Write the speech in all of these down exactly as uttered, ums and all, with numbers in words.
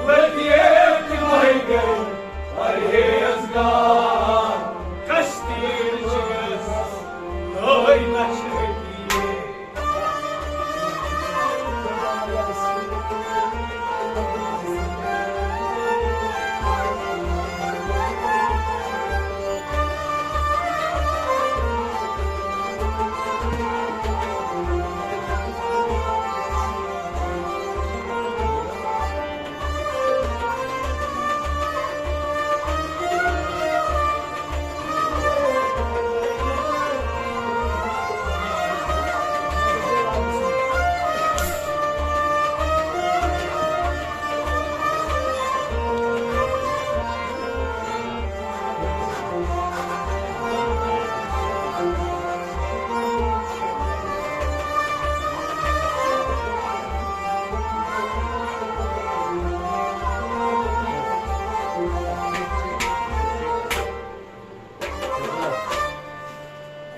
پتہٕ ییٚتہِ مۄہہِ گٔے پرہیزگار، کشتیٖر چھِ گژھان لٲے نشہٕ۔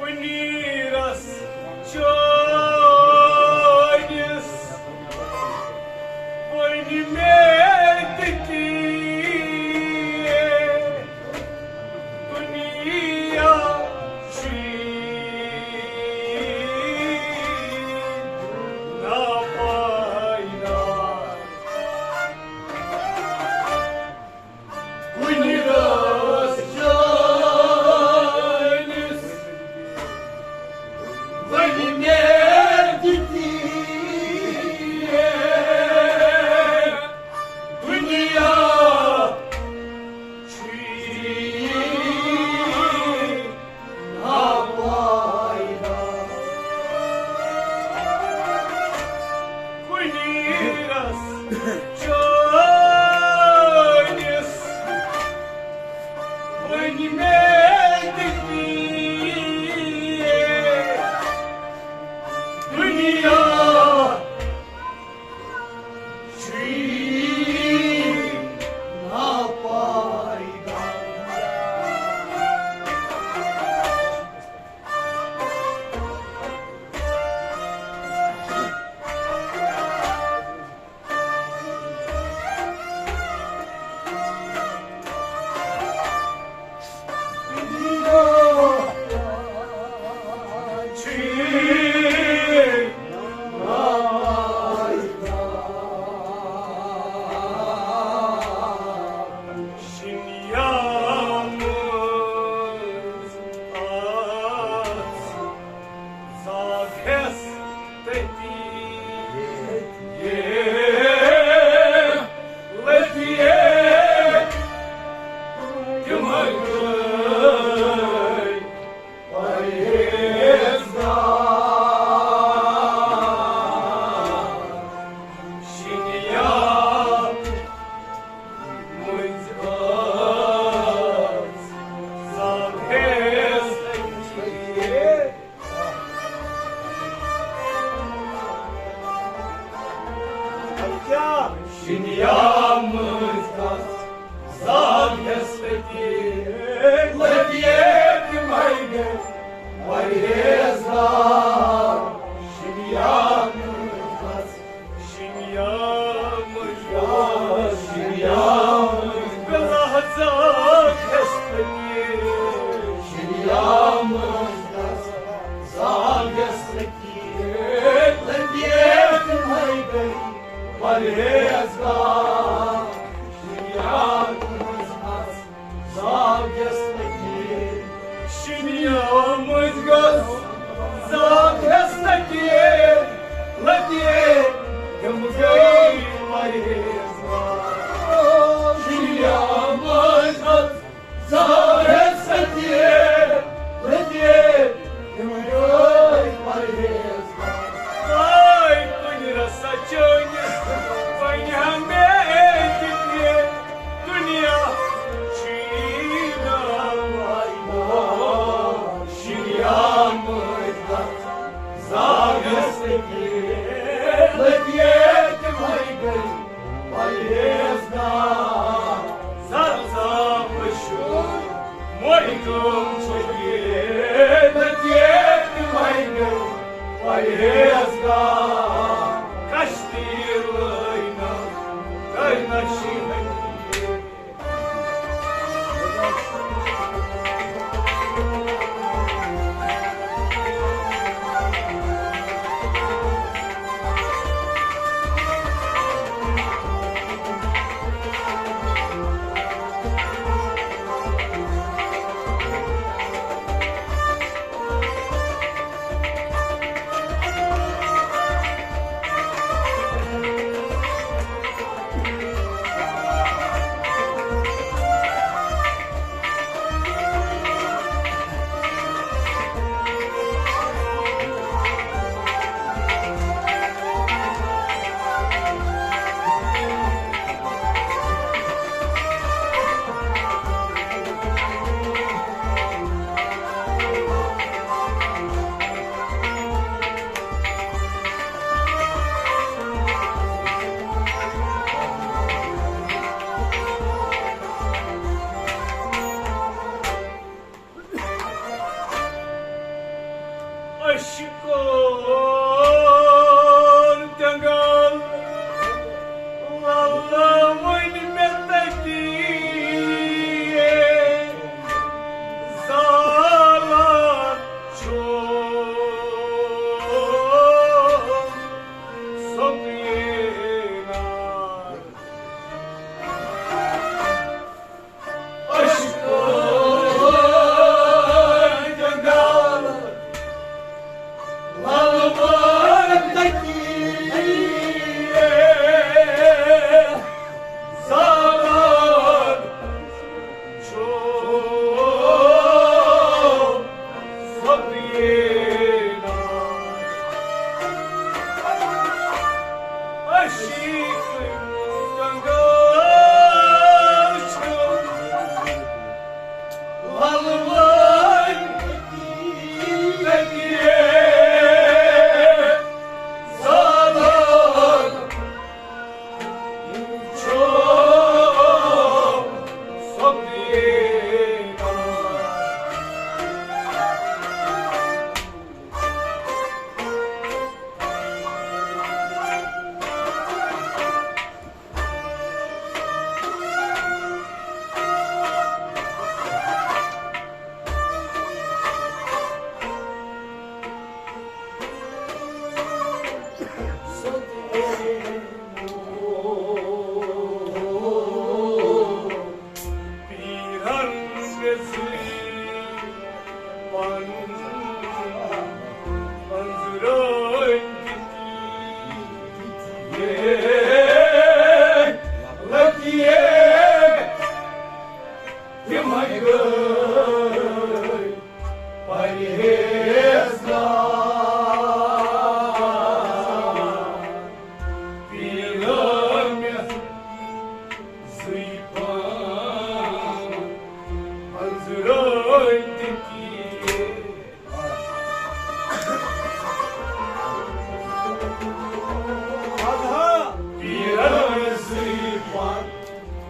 کُنی رس چٲنِس ؤنۍ مےٚ تہِ تی دُنیا چھُے ناپایدار۔ کُنہِ رٲژ چٲنِس ؤنہِ مےٚ تہِ تی دُنیا چھُے ناپایدار۔ کُنی رس چٲنِس ؤنۍ مےٚ تہِ تی دُنیا چھُے ناپایدار۔ شِنیامٕژ گژھ زاگ ہٮ۪س أتی، لٔگۍ تِمے گٔے پرہیزگار۔ شِنیامٕژ گژھ، شِنیامٕژ گژھ، شِنیامٕژ گژھ زاگ ہٮ۪س أتی، شِنیامٕژ گژھ زاگ ہٮ۪س أتی، لٔگۍ تِمے گٔے پرہیزگار۔ شِنیامٕژ گژھ زاگ ہٮ۪س أتی، شِنیامٕژ گژھ زاگ ہٮ۪س أتی، لٔگۍ تِم گٔے پرہیزگار۔ شِنیامٕژ گژھ زاگ ہٮ۪س أتی، لٔگۍ تِم گٔے پرہیزگار۔ آے کُنہِ رسا چٲنِس، وۄنۍ ہا مےٚ تہِ دِ، دُنیا چھُے ناپایدار۔ شِنیامٕتۍ گژھ زاگ ہٮ۪س أتی، لٔگۍ تِمے گٔے پرہیزگار۔ زر زاو مشہوٗر مۄہکم چھُ یہِ، لٔگۍ تِمے گٔے پرہیزگار۔ کشتیٖر لٲنہٕ، کٔرۍ نشہٕ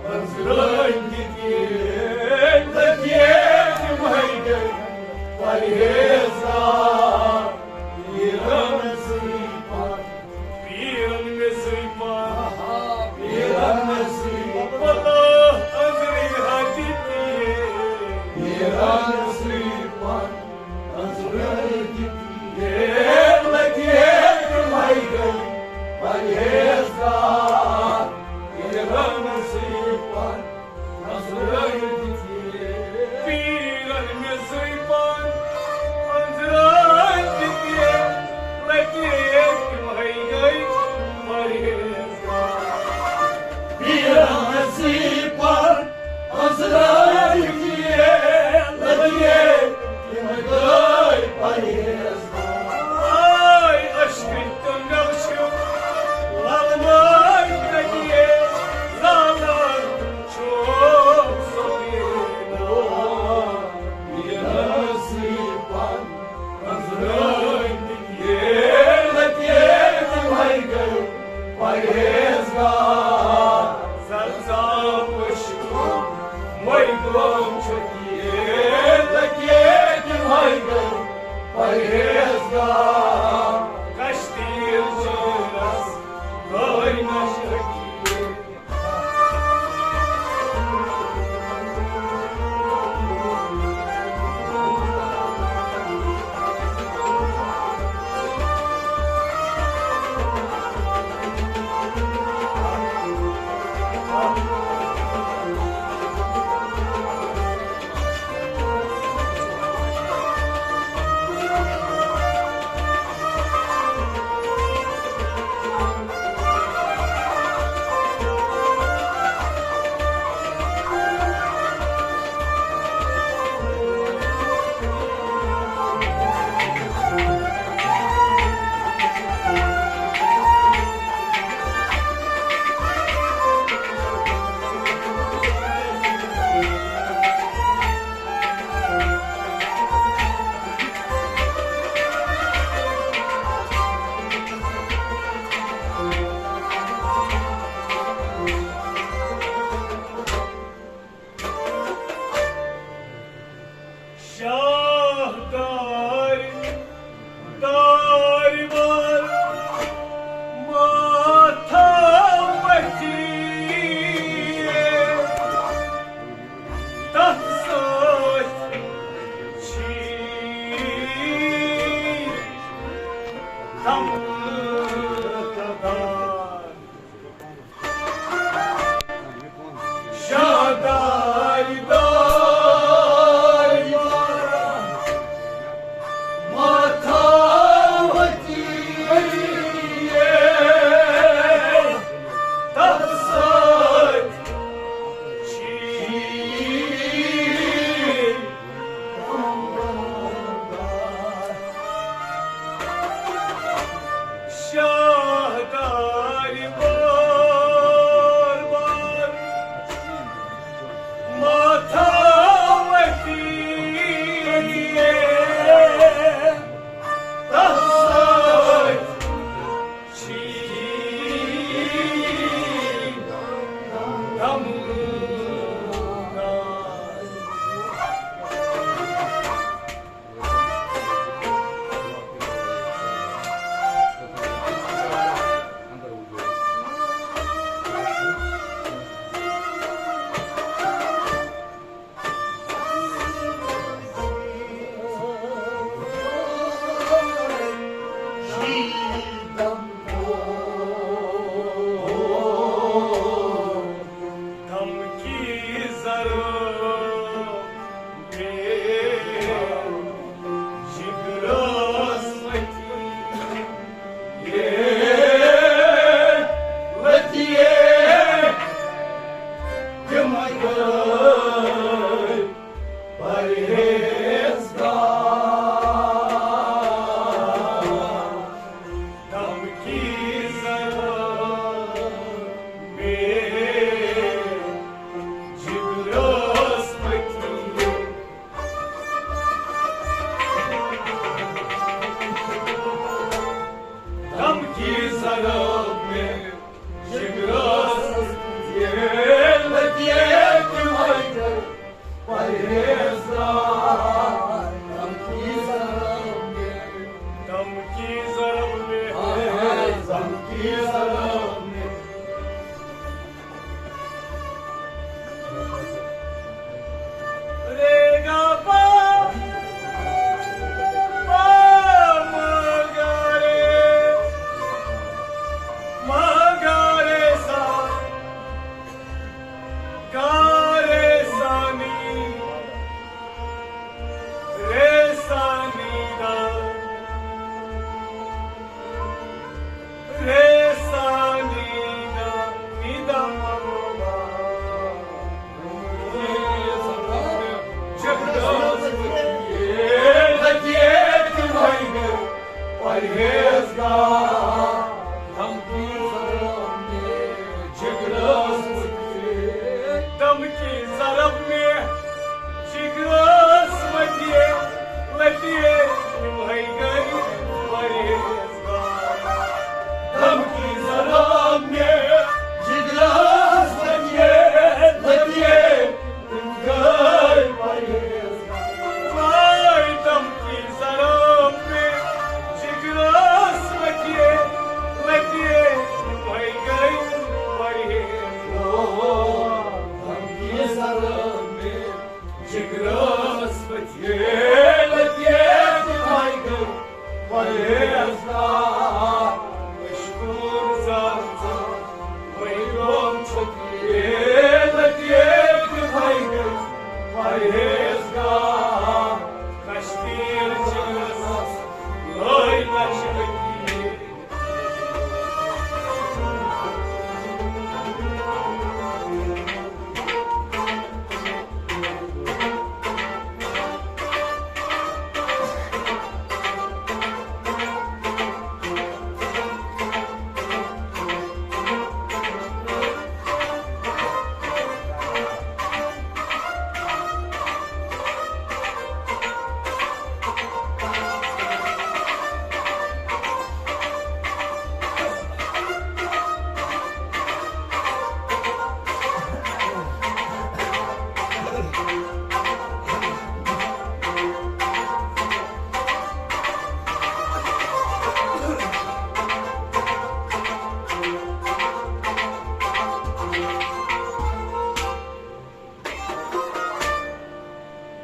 أنٛزرٲوۍ دِتۍ لٔگۍ تِمے گٔے پرہیزگار۔ پیٖرن سٕے پن، پیٖرن مےٚ سٕے پن، پیٖرن مےٚ سٕے پن۔ ولا أنٛزرٲوۍ ہا دِتۍ، پیٖرن سٕے پن۔ أنٛزرٲوۍ دِتۍ لٔگۍ تِمے گٔے پرہیزگار۔ پیٖرن سٕے پن، أنٛزرٲوۍ دِتۍ۔ پیٖرن مےٚ سٕے پن، أنٛزرٲوۍ دِتۍ۔ لٔگۍ تِمے گٔے پرہیزگار۔ پیٖرن مےٚ سٕے پن، أنٛزرٲوۍ دِتۍ، لٔگۍ تِم گٔے پرہیزگار۔ آے اشکٕکۍ کنگل چھِ للہٕ مٲے کٔتہِ زالان چھُکھ سُہ پیٖرن۔ پیٖرن سٕے پن، أنٛزرٲوۍ دِتۍ، لٔگۍ تِمے گٔے پرہیزگار۔ زرزا پوشہِ کُن مٔلۍ گوم چھُ تیز، لٔگۍ تِمے گٔے پرہیزگار۔ کشتیٖر جٲرس گٔے نشہٕ تیز۔ شاہ دارِ، دارِ بار ماتھا وتھی، تتھ سۭتۍ چھی تمہٕ دار۔ شاہ دارِ، دارِ ماتھا وتی، تتھ سۭتۍ چھی شاہ دارِ بار بار ماتھا وتی، تتھ سۭتۍ چھی غمگار۔ کارے سانی، رے سانی دا، رے سانی دا، نی دا ماما۔ پرہیزگار، ہم کی ضرب میں جگرس مجھے، دم کی ضرب میں جگرس مجھے، لگے تمہیں گئی پرہیزگار۔ دم کی ضرب میں جگرس مجھے، لگے تمہیں گئی پرہیزگار۔ وای دم کی ضرب میں جگرس مجھے، لگے تمہیں گئی پرہیزگار۔ دم کی ضرب میں جگرس مجھے، لگے تمہیں گئی پرہیزگار۔ مشکور زر زر، وہی لوگ چھپیے، لگے تمہیں گئی پرہیزگار۔ کشمیر جگرس، لوگ نشکی۔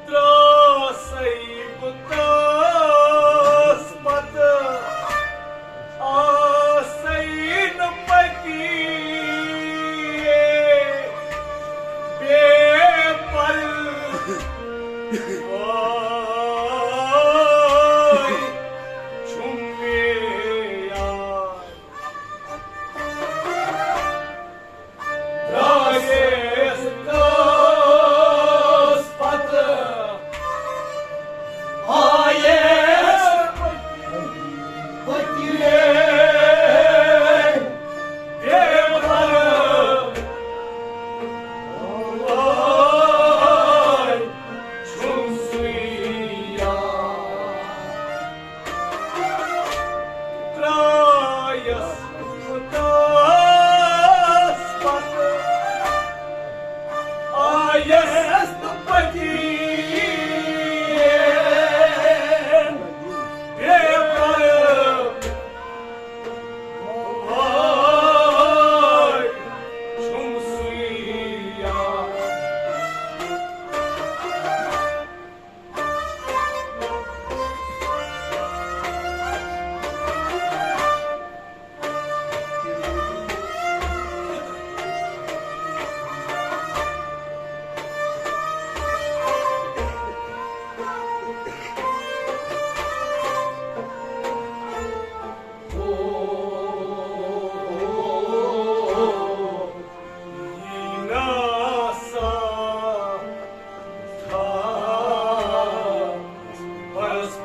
ترٛاو سَے بہٕ تَس پَتہٕ، آسَے نہٕ پَتہٕ بے پَل۔ وای چھُم مےٚ یار۔ درٛایس کاس پتہٕ آیس پٔتلے بے پرٕ۔ وای چھُم سُے یار۔ درٛایس تَس پتہٕ آیس نہٕ پٔتۍ بے پرٕ۔ وای چھُم سُے یار۔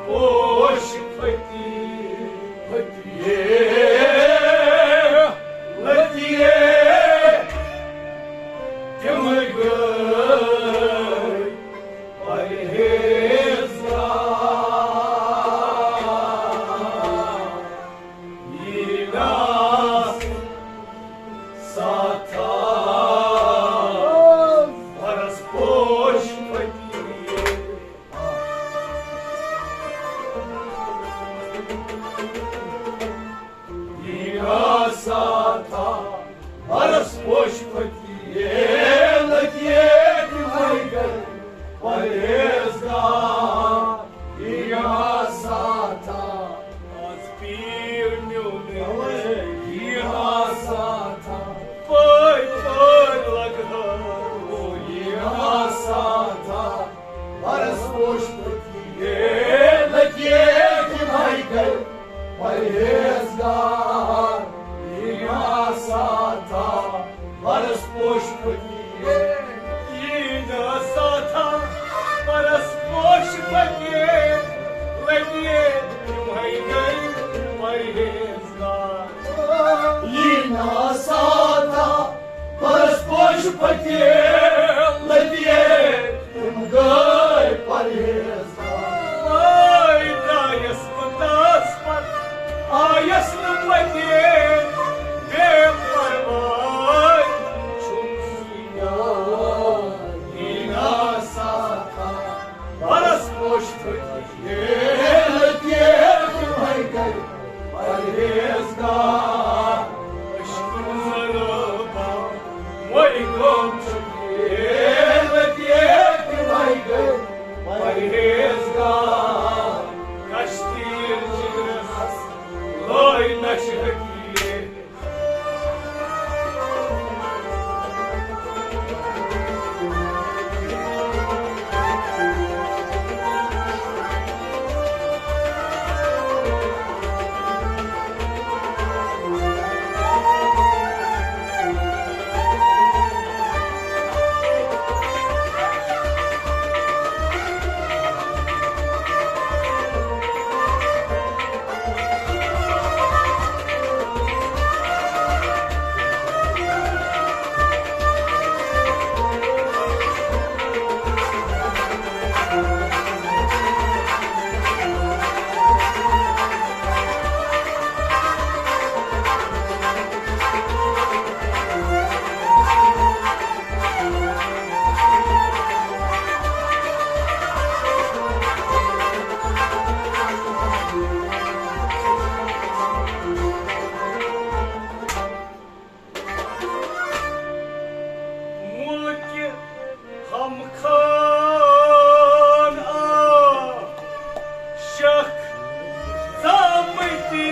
پوش پھٔتی، پھٔتی، لٔتی، تِمے گٔے پرہیزگار۔ یی ناس ساتھا برس پوش پھٔتی۔ یی ناس ساتھا برس پوش پھٔتی۔ لٔگیے تِمے گٔے پرہیزگار۔ لٔگے تِم گٔے پرہیز۔ وٲے درٛایس بہٕ تس پتہٕ، آیس نہٕ پتہٕ بے پرواے۔ چھُم سُے یاد، یی نا ساتھا۔ برس پوش تھٔکۍ ییٚلہِ تہِ تِمے گٔے پرہیزگار۔ عشقن ضربہ وۄنۍ گوٚو چھُکھ ییٚلہِ تہِ تِمے گٔے پرہیزگار۔ کشتی جگرس لٲے نشہٕ ہیٚکہِ۔ مُلکہِ ہم خان آ شخ زامتی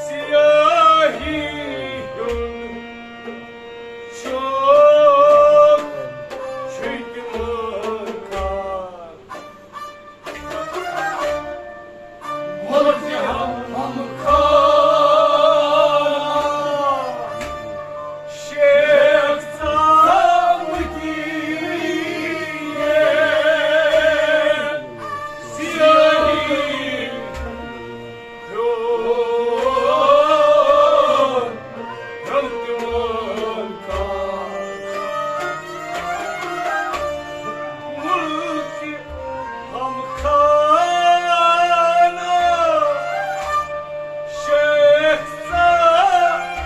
سیاہی ہُنٛد شوق چھُ تِمن خان۔ مُلکہِ ہم خان شیخ سامتی سیاہی ہیوٚر ہیوٚر تِمن خان۔ مُلکہِ ہم خان شیخ سامتی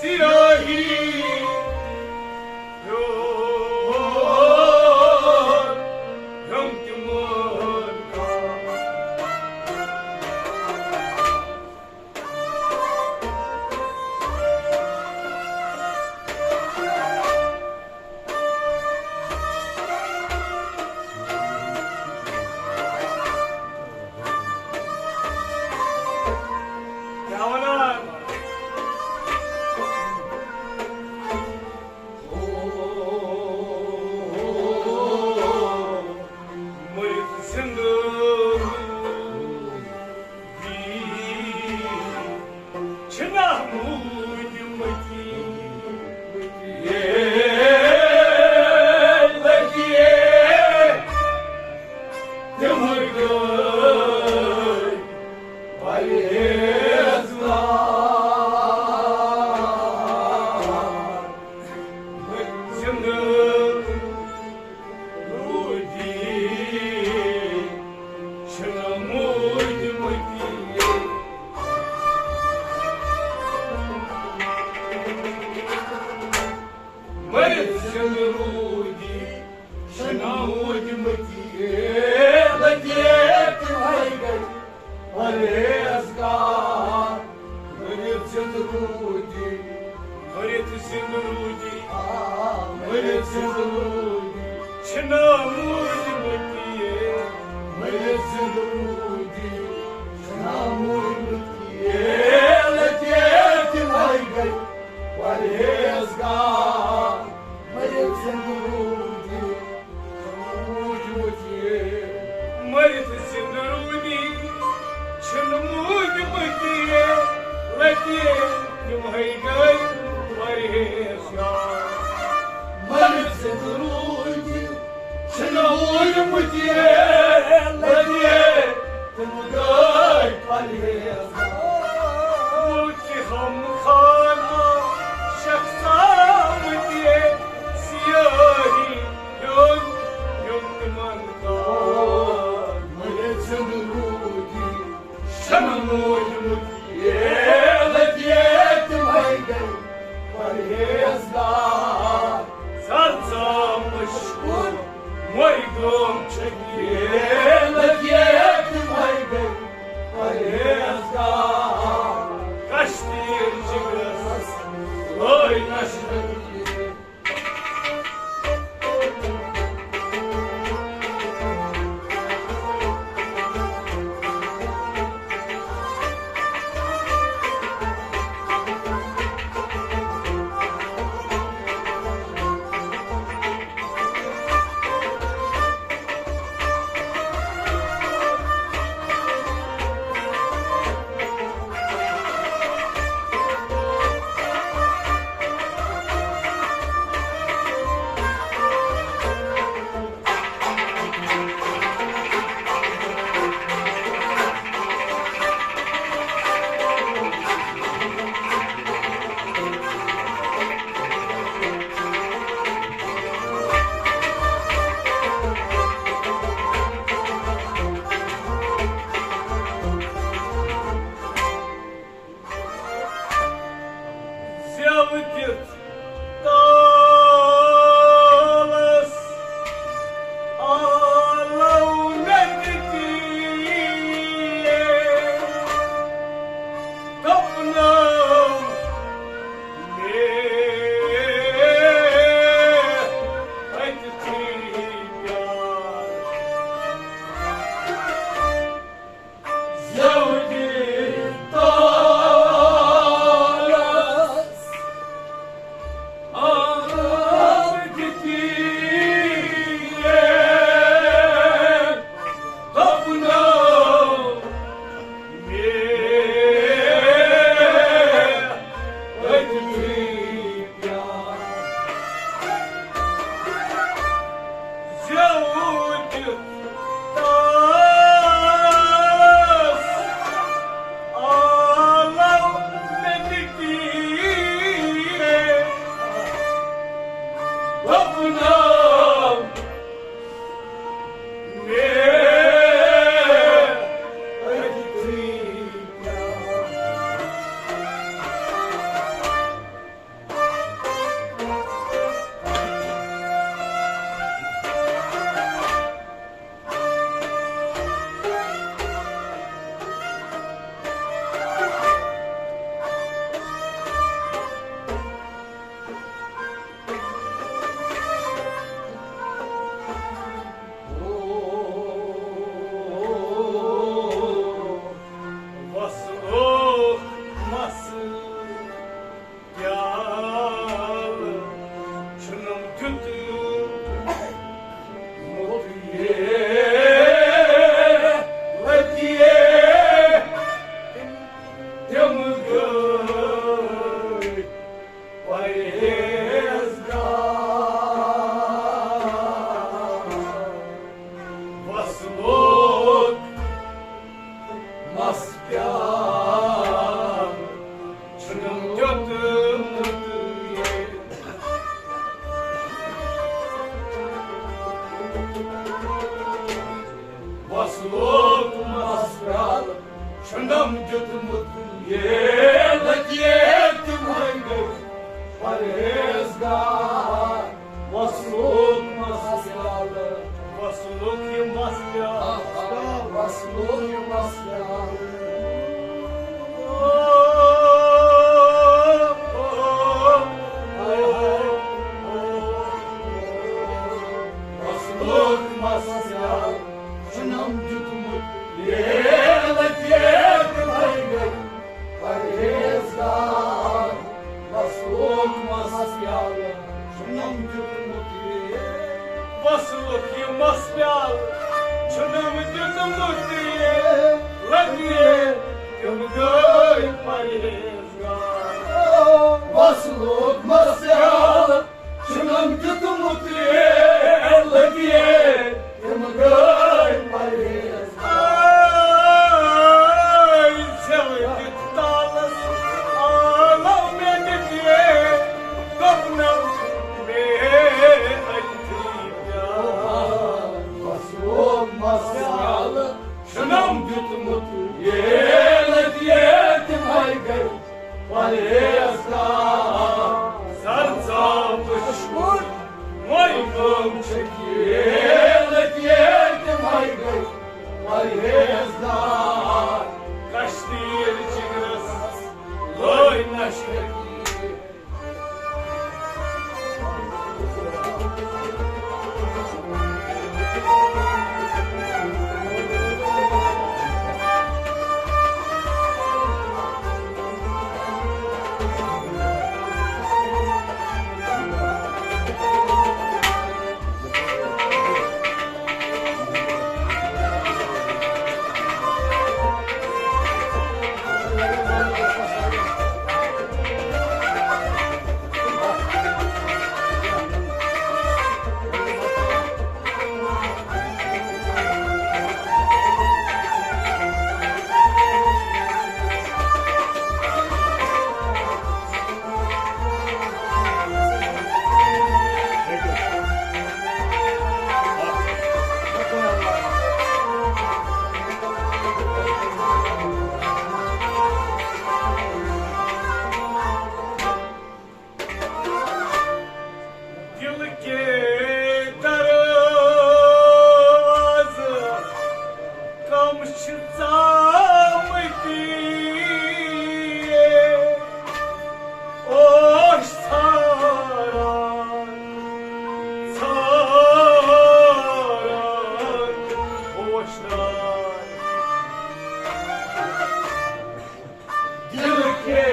سیاہی ہیوٚر ہیوٚر تِمن خان۔ کیٛاہ وَنان؟ مٔرِتھ زِنٛدٕ چھِنہ موٗدمٕتی۔ یے لگے تِم گٔے پرہیزگار۔ مٔرِتھ زِنٛدٕ روٗدی چھِنہٕ موٗدمٕتی۔ مٔرِتھ زِنٛدٕ روٗدی چھِنہٕ موٗدمٕتی۔ لگے تِمے گٔے پرہیزگار۔ مٔرِتھ زِنٛدٕ روٗدی، مٔرِتھ زِنٛدٕ روٗدی، آ، مٔرِتھ زِنٛدٕ روٗدی چھِنہٕ موٗدمٕتی۔ مٔرِتھ زِنٛدٕ روٗدی چھِنہٕ موٗدمٕتی۔ لگے تِمے گٔے پرہیزگار۔ مٔرِتھ زِنٛدٕ روٗدی موٗدمٕتی۔ مٔرِتھ زِنٛدٕ روٗدی چھِنہٕ موٗدمٕتی۔ لگے تِمے گٔے پرہیزگار۔ مٔرِتھ زِنٛدٕ روٗدی چھِنہٕ موٗدمٕتی۔ لگے تِم گٔے پرہیزگار۔ پرہیزگار۔ بس لوگ مسیال، چھُنم دیُتمُت یے لگیے، تِم گٔے پرہیزگار۔ آے زٮ۪و دِتھ تالس، آلو مےٚ دِتھ یے، دوٚپنم مےٚ أتھی پیار۔ بس لوگ مسیال، چھُنم دیُتمُت یے لگیے، تِمے گٔے پرہیزگار۔ سر ژاو پُشکُر، وۄنۍ کٲم چھےٚ کھیل، تِمے گٔے پرہیزگار۔ کشتیٖر جگرس لٲے نشہٕ۔ دِل کے دروازٕ کم چھِ ژامٕتۍ، اوش ژھاران، ژھاران اوش دار۔ دِل کے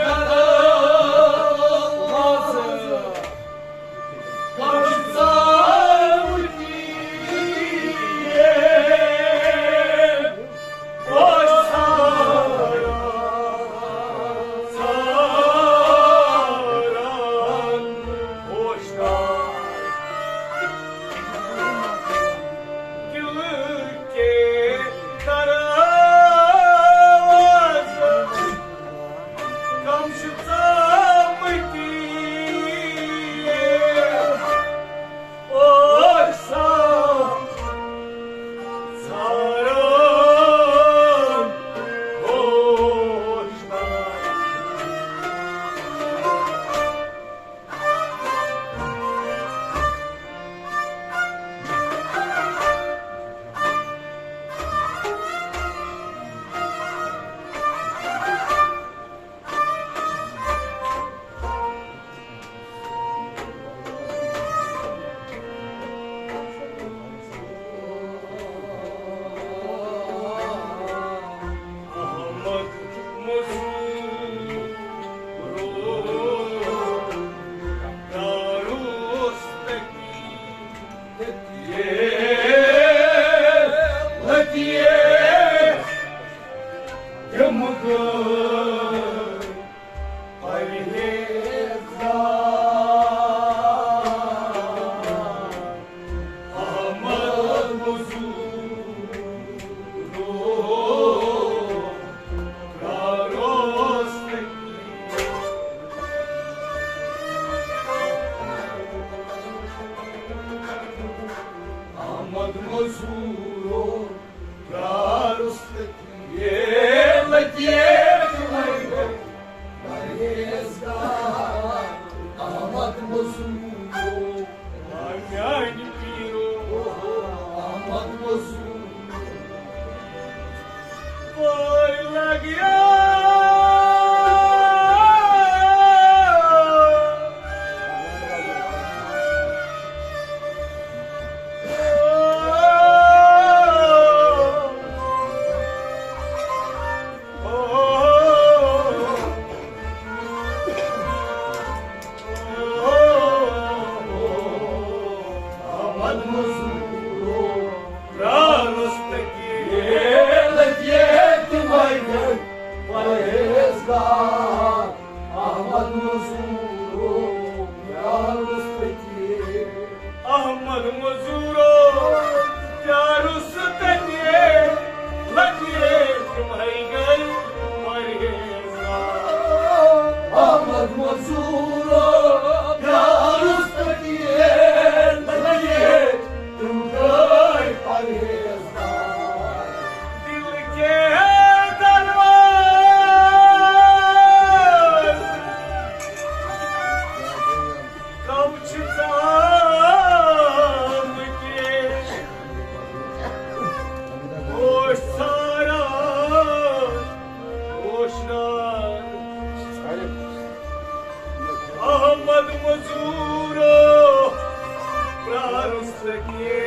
دروازٕ کم چھِ ژامٕتۍ، اوش ژھاران، ژھاران اوش دار۔ دِل کے دروازٕ کم چھِ ژامٕتۍ، اوش ژھاران، ژھاران اوش دار۔ احمد مزور، داروستگی، لطیفے، لطیفے، تِم گٔے پرہیزگار۔ احمد مزور، احمد مزورو، پیارُس تہٕ یے لطیف۔ احمد مزورو، پیارُس تٔتی۔ احمد مزورو، پیارُس تٔتی۔ لگے تِمے گٔے پرہیزگار۔ احمد مزورو، پیارُس تٔتی۔ لگے تِم گٔے پرہیزگار۔ دل کے دروازٕ کم چھِ ژامٕتۍ، اوش ژھاران اوشنار۔ احمد مزورو، پیارُس تٔتی۔